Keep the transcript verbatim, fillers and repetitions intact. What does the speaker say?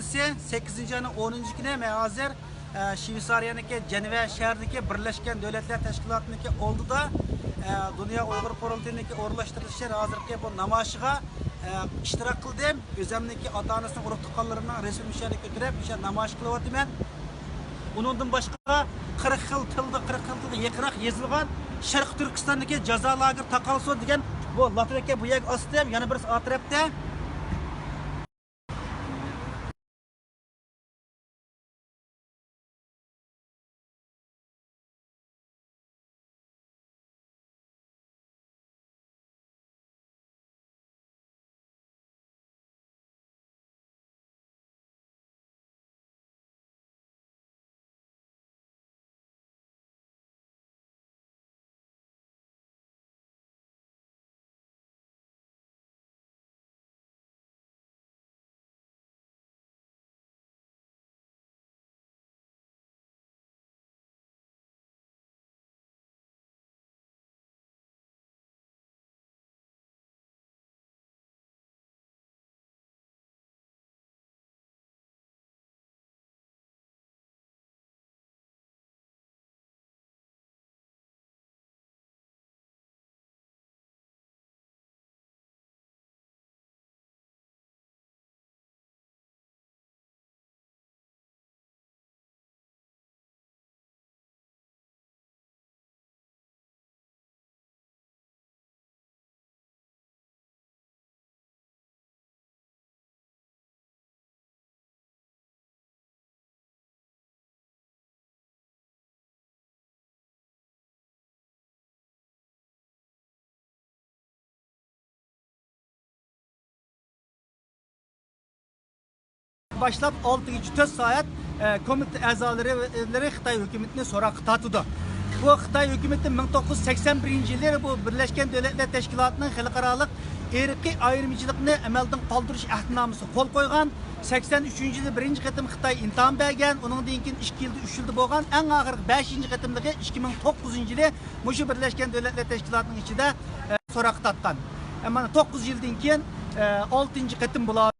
سەككىزىنچى ئاينىڭ ئونىنچى كۈنى مەن ھازىر، ئە، شۋېتسارىيەنىڭكى جەنۋە شەھىرىدىكى بىرلەشكەن دۆلەتلەر تەشكىلاتىنىڭكى ئالدىدا، ئە، دۇنيا ئۇيغۇر قۇرۇلتىيىنىڭكى ئورۇنلاشتۇرۇشى ھازىرقى بۇ نامايىشىغا، ئە، ئىشتىراك قىلدىم. ئۆزۈمنىڭكى ئاتا-ئانىسىنىڭ ئۇرۇق-تۇغقانلىرىنىڭ رەسىمىنى شۇ يەردە كۆتۈرۈپ، شۇ يەردە نامايىش قىلىۋاتىمەن. ئۇنىڭدىن باشقا، قىرىق خىل تىلدا، قىرىق خىل تىلغا يېقىنراق يېزىلغان شەرقىي تۈركىستاندىكى جازا لاگېرى تاقالسۇن دېگەن بۇ لاتىنكە بۇ يەرگە ئاستىم، يەنە بىرسى ئا تەرەپتە. باشلاپ ئالتە كېچە تۆت سائەت، ئە، كومىتېت ئەزالىرى خىتاي ھۆكۈمىتىنى سوراققا تارتىدۇ. بۇ خىتاي ھۆكۈمىتى مىڭ توققۇز يۈز سەكسەن بىرىنچى يىلى بۇ بىرلەشكەن دۆلەتلەر تەشكىلاتىنىڭ خەلقئارالىق ئىرقىي ئايرىمىچىلىقنى ئەمەلدىن قالدۇرۇش ئەھدىنامىسىغا قول قويغان. سەكسەن ئۈچىنچى يىلى بىرىنچى قېتىم خىتاي ئىمتىھان بەرگەن، ئۇنىڭدىن كېيىن ئىككى يىلدا، ئۈچ يىلدا بولغان، ئەڭ ئاخىرقى بەشىنچى قېتىملىقى ئىككى مىڭ توققۇزىنچى يىلى مۇشۇ بىرلەشكەن دۆلەتلەر تەشكىلاتىنىڭ ئىچىدە، ئە، سوراققا تارتقان. ئە، مانا توققۇز يىلدىن كېيىن، ئە، ئالتىنچى قېتىم بۇلار